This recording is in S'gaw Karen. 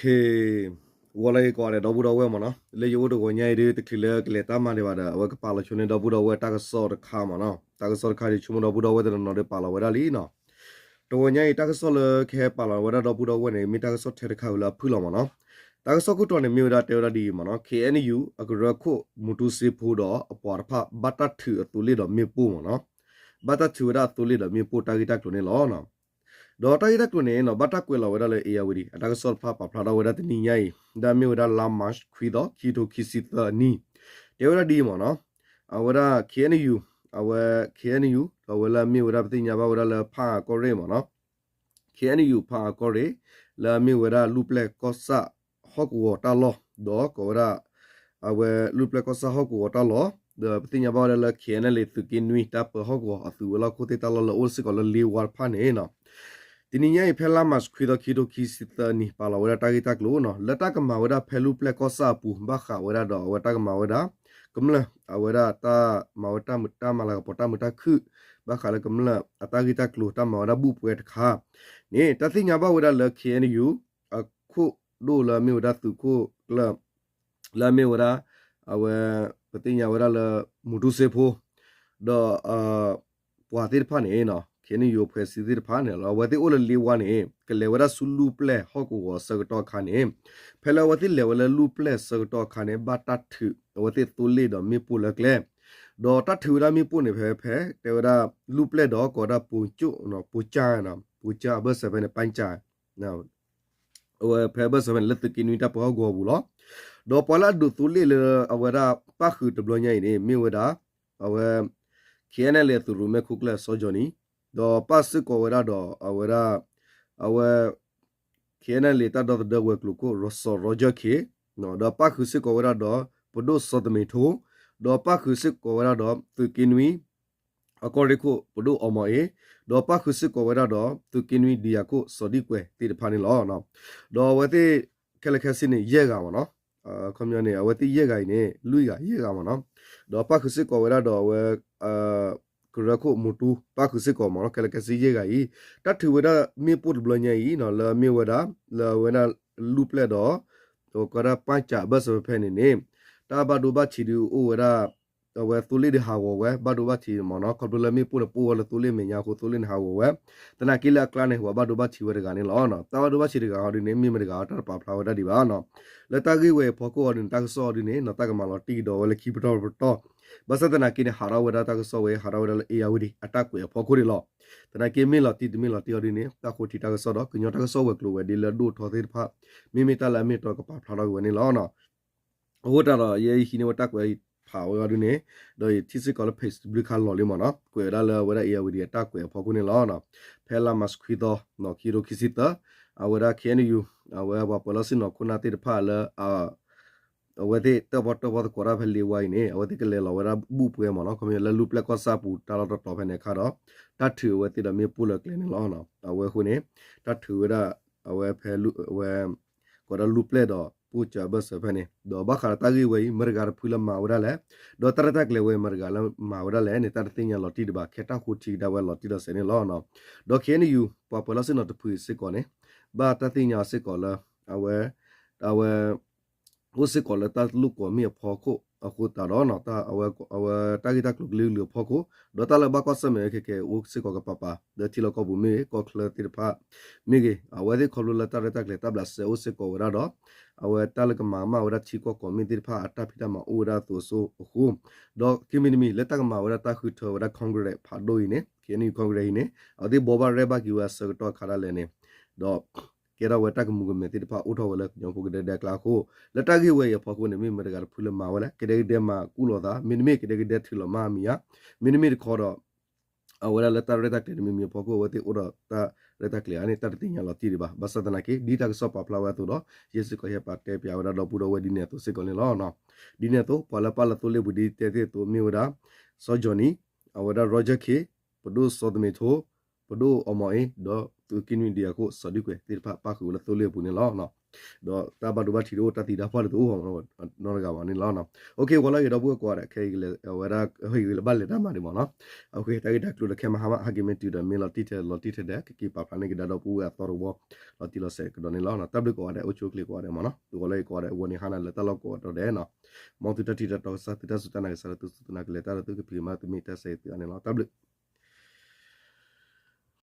ကဲ ဂီၤလၢအဂ့ၤကိးဂၤဒဲး ဒီပုၢ်ဒီဝဲၢ်မ့ၢ်နီၤ, လၢယအိၣ်တဂီၤညါအံၤဒုး တချုးလၢကလဲၤတၢ်မၤဒံးဘၣ်ဒီး အဝဲကပာ်လီၤဆိန့ၢ်ဒီပုၢ်ဒီဝဲၢ်တၢ်ကစီၣ်တခါမ့ၢ်နီၤ, တၢ်ကစီၣ်တခါဒုး ဆိကမိၣ်ဒီပုၢ်ဒီဝဲၢ်တနီၤနီၤဒုးပာ်လီၤဝဲဒၣ်လံနီၤ. တဂီၤညါအံၤ တၢ်ကစီၣ်လၢကဟဲပာ်လီၤဝဲဒၣ်ဒီပုၢ်ဒီဝဲၢ်န့ၣ် မ့ၢ်တၢ်ကစီၣ်ထဲတခါဝံၤလၢအဖုၣ်လီၤမ့ၢ်နီၤ. တၢ်ကစီၣ်ခိၣ်တီန့ၣ် မ့ၢ်ဝဲဒၣ်တဲဝဲဒၣ်ဒ်အံၤမ့ၢ်နီၤ, ခ့ၣ်အဲၣ်ယူၣ် အကရၢခိၣ် မူတူစ့ဖိဒီးအပှၤတဖၣ် ဘၣ်တၢ်ထုးအသိလ့ၣ်ဒီးမ့ၣ်ပိၢ်မ့ၢ်နီၤ, ဘၣ်တၢ်ထုးဝဲဒၣ်အသိလ့ၣ်ဒီးမ့ၣ်ပိၢ်တၢ်ဂ့ၢ်တၢ်ကျိၤန့ၣ်လီၤ. ဒီးတၢ်ဂ့ၢ်တၢ်ကျိၤန့ၣ်နီၤ ဘၣ်တၢ်ကွဲးလီၤဝဲဒၣ်လၢ အ့ၣ်ယၣ်ဝတံၤ အတၢ်ကစီၣ်တဖၣ်ပာ်ဖျါထီၣ်ဝဲဒၣ်တနံၤညါအံၤ ဒ်မ့ၢ်ဝဲဒၣ်လါမးခွံသီ ခံကထိခံဆံသၢနံၣ်, တဲဝဲဒၣ်ဒ်အံၤမ့ၢ်နီၤ, အဝဲဒၣ် ခ့ၣ်အဲၣ်ယူၣ် အဝဲ ခ့ၣ်အဲၣ်ယူၣ် ဒီးအဝဲလၢအမ့ၢ်ဝဲဒၣ်ပသ့ၣ်ညါဘၣ်ဝဲဒၣ်လၢဖၣ်အၣ်ကီၢ်ရ့ၣ်မ့ၢ်နီၤ, ခ့ၣ်အဲၣ်ယူၣ် ဖၣ်အၣ်ကီၢ်ရ့ၣ် လၢအမ့ၢ်ဝဲဒၣ်လူၢ်ပျဲၢ်ကီၢ်ဆၣ်ဟီၣ်ကဝီၤတၢ်လီၢ် ဒီးကိးဝဲဒၣ် အဝဲလူၢ်ပျဲၢ်ကီၢ်ဆၣ်ဟီၣ်ကဝီၤတၢ်လီၢ် ဒီးပသ့ၣ်ညါဘၣ်ဝဲဒၣ်လၢ ခ့ၣ်အဲၣ်ယူၣ် သုးက့နွံ တၢ်ပၢဟီၣ်ကဝီၤအသုးဝဲၤလီၢ်ခိၣ်သ့ၣ်တၢ်လီၢ်လၢအိၣ်စ့ၢ်ကီးလၢလ့ဝါတဖၣ်န့ၣ်နီၤ, တနံၤညါအံၤ ဖဲလါမးခွံသီ ခံကထိခံဆံသၢနံၣ် ပာ်လီၤဝဲဒၣ်တၢ်ဂ့ၢ်တၢ်ကျိၤနီၤ လၢတၢ်ကမၤဝဲဒၣ်ဖဲလူၢ်ပျဲၢ်ကီၢ်ဆၣ်အပူၤ ဘၣ်ဃးဝဲဒၣ်ဒီးအဝဲတၢ်ကမၤဝဲဒၣ် ကမျၢၢ် အဝဲဒၣ်တၢ်မၤဝဲတၢ်မၤလၤကပီၤတၢ်မုာ်တၢ်ခုၣ် ဘၣ်ဃးလၢကမျၢၢ်အတၢ်ဂ့ၢ်တၢ်ကျိၤ တၢ်မၤဝဲဒၣ်ဘူၣ်ပှဲၤတခါန့ၣ် တၢ်သ့ၣ်ညါဘၣ်ဝဲဒၣ်လၢ ခ့ၣ်အဲၣ်ယူၣ် အခိၣ်ဒိၣ်လၢအမ့ၢ်ဝဲဒၣ်သုးခိၣ်ကျၢၢ် လၢအမ့ၢ်ဝဲဒၣ် အဝဲ ပသ့ၣ်ညါဝဲဒၣ်လၢ မူတူစ့ဖိ ဒီး ပှၤသ့ၣ်တဖၣ်န့ၣ်နီၤ ခ့ၣ်အဲၣ်ယူၣ် အဖွဲ့အစည်းသ့ၣ်တဖၣ်န့ၣ်လီၤ အဝဲသ့ၣ်အိၣ်လၢလ့ဝါန့ၣ် ကလဲၤဝဲဒၣ်ဆူလူၢ်ပျဲၢ်ဟီၣ်ကဝီၤဆၢကတီၢ်အခါန့ၣ် ဖဲလၢအဝဲသ့ၣ်လဲၤဝဲလၢလူၢ်ပျဲၢ်ဆၢကတီၢ်အခါန့ၣ် ဘၣ်တၢ်ထုး အဝဲသ့ၣ်သိလ့ၣ်ဒီးမ့ၣ်ပိၢ်လၢကျဲ ဒီးတၢ်ထုးဝဲဒၣ်မ့ၣ်ပိၢ်န့ၣ် ဖဲဖဲ တဲဝဲဒၣ် လူၢ်ပျဲၢ်ဒီးကိးဝဲဒၣ် ပိကၠိ ပိကၠၢ ပိကၠၢအဘၢၣ်စၢၤဖဲန့ၣ် ပၣ်ကၠၢ အဝဲဖဲအဘၢၣ်စၢၤဖဲန့ၣ် လၢသုးက့နွံတၢ်ပၢဟီၣ်ကဝီၤအပူၤလီၤ. ဒီးပှၤလၢအဒုးသိလ့ၣ်လၢအဝဲဒၣ်ပၣ်ဃုာ်တဘျီညါအံၤန့ၣ် မ့ၢ်ဝဲဒၣ် အဝဲ ခ့ၣ်အဲၣ်ယူၣ် အသုးရိၣ်မဲခိၣ်ကျၢၢ်စီၤကၠီၣ်နံၣ် ဒီးပၣ်စ့ၢ်ကီးဝဲဒၣ်ဒီးအဝဲဒၣ် အဝဲ ခ့ၣ်အဲၣ်ယူၣ် တၢ်ဒီသဒၢဝဲၤကျိၤခိၣ် စီၤ Roger Khin ဒီးပၣ်ဃုာ်စ့ၢ်ကီးဝဲဒၣ်ဒီး ပဒိၣ်စီၤတမ့ၤထိ ဒီးပၣ်ဃုာ်စ့ၢ်ကီးဝဲဒၣ်ဒီး သုးက့နွံ အကီၢ်ရ့ၣ်ခိၣ် ပဒိၣ်အီမီၤအ့ ဒီးပၣ်ဃုာ်စ့ၢ်ကီးဝဲဒၣ်ဒီး သုးက့နွံဒံယၤခိၣ် စီၤဒံကွဲၤသ့ၣ်တဖၣ်န့ၣ်လီၤ. ဒီးအဝဲသ့ၣ် ခဲလၢာ်ခဲဆ့န့ၣ် ယဲၢ်ဂၤမ့ၢ်နီၤ, ခီပညီန့ၣ် အဝဲသ့ၣ်ယဲၢ်ဂၤအံၤန့ၣ် လွံၢ်ဂၤယဲၢ်ဂၤမ့ၢ်နီၤ, ဒီးပၣ်ဃုာ်စ့ၢ်ကီးဝဲဒၣ်ဒီးအဝဲ ကရၢခိၣ်မူတူ ပၣ်ဃုာ်စ့ၢ်ကီးမ့ၢ်နီၤ ခဲလၢာ်ခဲဆ့ယဲၢ်ဂၤအံၤ တၢ်ထုးဝဲဒၣ်မ့ၣ်ပိၢ်တဘျီညါအံၤ လၢအမ့ၢ်ဝဲဒၣ် လၢအဝဲဒၣ် လူၢ်ပျဲၢ်ဒီး ကီးဒၣ်ပၣ်ကၠၣ်အဘၢၣ်စၢၤဖဲန့ၣ်န့ၣ် တၢ်ဘၣ်ဒိဘၣ်ထံးဒုးအိၣ်ဝဲဒၣ် အဝဲသိလ့ၣ်ဒုးဟးဂီၤဝဲ ဘၣ်ဒိဘၣ်ထံးမ့ၢ်နီၤ ခီဖျိလၢမ့ၣ်ပိၢ်န့ၣ် ပိၢ်ဝဲလၢသိလ့ၣ်မဲာ်ညါအဃိ သိလ့ၣ်န့ၣ်ဟးဂီၤဝဲ သနာ်က့လၢအကျါန့ၣ် ပှၤဘၣ်ဒိဘၣ်ထံးဝဲတဂၤန့ၣ်လီၤ. တၢ်ဘၣ်ဒိဘၣ်ထံးတဂၤအီၤဒုးန့ၣ် မ့ၢ်မတဂၤအီၤ တၢ်တပာ်ဖျါဝဲဒၣ်ဒံးဘၣ်နီၤ. လၢတၢ်ဂ့ၢ်ဝဲအံၤအဖီခိၣ်အီၤဒုးန့ၣ် တၢ်ကစီၣ်အီၤဒုးန့ၣ် တၢ်ကမၤလီၤတံၢ်ကဒီးဝဲလၢခံပတီၢ်ပတီၢ် ဘၣ်ဆၣ်သနာ်က့န့ၣ် ဟးထီၣ်ဝဲဒၣ်တၢ်ကစီၣ်ဝဲ ဟးထီၣ်ဝဲဒၣ်လၢ အ့ၣ်ယၣ်ဝတံၤ အတၢ်ကွဲးအဖီခိၣ်န့ၣ်လီၤ. သနာ်က့မ့ၢ်လီၤတံၢ်တမ့ၢ်လီၤတံၢ်အီၤဒုးန့ၣ် တၢ်ဃိထံတၢ်ကစီၣ်ဒီး ကညီတၢ်ကစီၣ်ဝဲၤကျိၤဝဲၤဒ့လၢအဒိၣ်ထီၣ်သ့ၣ်တဖၣ် မ့မ့ၢ်တၢ်လၢအမ့ၢ်တီကပာ်ဖျါထီၣ်က့ၤဝဲန့ၣ်လီၤ. အဃိသတးဒီး ယဲယဟံးန့ၢ်ဝဲတၢ်ကွဲးဖးဝဲအီၤဒုးန့ၣ် ဒီးယထံၣ်စ့ၢ်ကီးလၢ page တဘျုးခါလီၤလံမ့ၢ်နီၤ ကွဲးဝဲဒၣ်လၢအဝဲဒၣ် အ့ၣ်ယၣ်ဝတံၤ အတၢ်ကွဲးအဖီခိၣ်န့ၣ်လီၤ. ဖဲလါမးခွံသီ ခံကထိခံဆံသၢ အဝဲဒၣ် ခ့ၣ်အဲၣ်ယူၣ် အဝဲပှၤပၢၤလီၢ်ဆ့ၣ်နီၤခိၣ်နၢ်သ့ၣ်တဖၣ်လၢ အဝဲသ့ၣ်တၢၣ်ပီၣ်တၢၣ်ပီသကိးတၢ်ဖဲလ့ဝါအံၤန့ၣ် အဝဲသ့ၣ်ကလဲၤလီၤဝဲဒၣ်ဘူၣ်ပှဲၤမ့ၢ်နီၤ ခီပညီလၢလူၢ်ပျဲၢ်ကီၢ်ဆၣ်ပူၤတၢ်လီၢ်တတီၤဖဲန့ၣ်အခါဒီး တၢ်ထုးအဝဲသ့ၣ်ဒီးမ့ၣ်ပိၢ်လၢကျဲန့ၣ်လီၤ. အဝဲအဃိန့ၣ် တၢ်ထုးဝဲဒၣ် အဝဲဖဲ အဝဲ ကိးဒၣ်လူၢ်ပျဲၢ်ဒီး ပိၢ်စၢၤအဘၢၣ်စၢၤဖဲန့ၣ် ဒီးဘၣ်ဃးဒီးတၢ်ဂ့ၢ်ဝဲအံၤ မတၤတဂၤတဖုလၢမၤဝဲဒၣ်လဲၣ်, ဒီးတၢ်ရဲၣ်တၢ်ကျဲၤဝဲအံၤ မတၤတဂၤလၢမၤဝဲဒၣ်လဲၣ်န့ၣ် တၢ်တသ့ၣ်ညါလီၤတံၢ်ဒံးဘၣ် ခဲတၢ်ဃိထံကဒါဝဲလီၤတံၢ်ဒီးစဲးန့ၣ်လီၤ. ဒီး ခ့ၣ်အဲၣ်ယူၣ် ပှၤပၢၤလီၢ်ဆ့ၣ်နီၤတဖုအံၤစ့ၢ်ကီးန့ၣ် ဘၣ်တၢ်သ့ၣ်ညါအီၤစ့ၢ်ကီးလၢ အဝဲ အဝဲ အိၣ်စ့ၢ်ကီးလၢတၢ်လိာ်ကွီၢ်မ့ၣ်အဖီခိၣ်အဃိသတးဒီး အဝဲ အဝဲတၢ်ဂ့ၢ်တၢ်ကျိၤကလုာ်ကလုာ်အဖီခိၣ် ဒီးတၢ်လၢဘၣ်ကွၢ်ဆၢၣ်မဲာ်ဝဲခဲကဲအိၣ်စ့ၢ်ကီးကပၤပၤ လၢထံလီၢ်ကီၢ်ပူၤမ့ၢ်ဂ့ၤ ကီၢ်ချၢသ့ၣ်တဖၣ်မ့ၢ်ဂ့ၤ အဝဲသ့ၣ်ခီဖျိလၢတၢ်ရဲၣ်တၢ်ကျဲၤတၢ်ဘျးစဲအိၣ်စ့ၢ်ကီးဝဲဒၣ်ဒီး အဝဲတၢ်လၢကမၤကမၣ်ဝဲဒၣ်ထံကီၢ်ကီၢ်မ့ၣ်သ့ၣ်တဖၣ်အတၢ်ဖံးတၢ်မၤအိၣ်ဝဲဒၣ်အသိးအဆိအဃိ ဒီးခံမံၤတမံၤ လၢတၢ်ကမၤဝဲဒၣ်တၢ်ဃုထၢဝဲဒၣ် Congress ဖးဒိၣ်အံၤန့ၣ် ခ့ၣ်အဲၣ်ယူၣ် Congress အံၤန့ၣ် အဝဲသ့ၣ်ဘိးဘၣ်ရဲၣ်ဘၣ်က့ၤဝဲအဆၢကတီၢ်ခါဒၣ်လဲာ်န့ၣ် ဒီး ကဲထီၣ်ဝဲတၢ်ကမူၤကမဲာ်သ့ၣ်တဖၣ်အိၣ်ထီၣ်ဝဲလၢကညီဖိကဒဲကဒဲအကျါအဃိ လၢတၢ်ဂ့ၢ်ဝဲအံၤအဖီခိၣ်န့ၣ် မ့ၢ်မတၤတဂၤတဖုလၢမၤဝဲလဲၣ် ကဒဲကဒဲမၤကူၣ်လိာ်သး မ့တမ့ၢ်ကဒဲကဒဲထုးလီၤမၤမံၤဧါ မ့တမ့ၢ်တခီဒီး အဝဲဒၣ်လၢတၢ်ရဲၣ်တၢ်ကျဲၤတမံၤမံၤအဖီခိၣ် အဝဲသ့ၣ်အိၣ်ဒီးတၢ်ရဲၣ်တၢ်ကျဲၤဧါန့ၣ် တၢ်တသ့ၣ်ညါလီၤတံၢ်ဒံးဘၣ်. ဘၣ်ဆၣ်သနာ်က့ ဒ်တၢ်ကစီၣ်ပာ်ဖျါဝဲအသိးဒီး ယဲစ့ၢ်ကီးဟဲပာ်တဲပၠးဝဲဒၣ်ဒီပုၢ်ဒီဝဲၢ်ဒ်န့ၣ်အသိးစ့ၢ်ကီးန့ၣ်လီၤ. ဒ်န့ၣ်အသိး ပှၤလၢပာ်လၢသိလ့ၣ်ပူၤဒ်တဲသ့ၣ်အသိးမ့ၢ်ဝဲဒၣ် စီၤ Johnny အဝဲဒၣ် Roger Khin ပဒိၣ်စီၤတမ့ၤထိ ပဒိၣ်အီမီၤအ့ ဒီးသုးက့နွံဒံယၤခိၣ်စီၤဒုကွဲၤသ့ၣ်တဖၣ်ပၣ်ဃုာ်ဝဲလၢသိလ့ၣ်အပူၤန့ၣ်လီၤ. ဒီးတၢ်ဘၣ်ဒိဘၣ်ထံးတအိၣ် တၢ်သံတၢ်ပှၢ်တအိၣ် နီတဂၤဘၣ်န့ၣ်လီၤ. အဃိ ဂီၤလၢအဂ့ၤ ဒီပုၢ်ဝဲၢ်ကိးဂၤဒဲး ခဲအံၤကလဲၤဝဲဒၣ် ဟဲက့ၤလၢဘၣ်လဲၤတၢ်မၤဒံးမ့ၢ်နီၤ. အဃိ တၢ်ဂ့ၢ်တၢ်ကျိၤဒီး ခဲမဟါမး ဟဲက့ၤမ့ၢ်တုၤဒီး မ့ၢ်လီၤတံၢ်ထဲလီၤတံၢ်ထဲဒီး ကက့ၤပာ်ဖျါန့ၢ်ကဒါဒီပုၢ်ဝဲၢ်အသီတဝီ လီၤတံၢ်လီၤဆဲးကဒီးန့ၣ်လီၤ. တၢ်ဘျုးကိးဂၤဒဲး အိၣ်ဆူၣ်အိၣ်ချ့ကိးဂၤဒဲးမ့ၢ်နီၤ. ဂီၤလၢအဂ့ၤကိးဂၤဒဲး အဝဲန့ၣ်ဟါနၤလၢတၢ်လီၢ်ကိးဂၤဒဲးနီၤ. မ်သုတၢ်ထံၣ်တၢ်တီကစၢ် သုတၢ်စူၢ်တၢ်နာ်ကစၢ်ဒီး သုစူၢ်သုနာ်ကလဲၤတၢ်ဒီး သုကဖံးကမၤသုမ့ၢ်တၢ်ဆၢဂ့ၤသုဂၤန့ၣ်လီၤ. တၢ်ဘျုး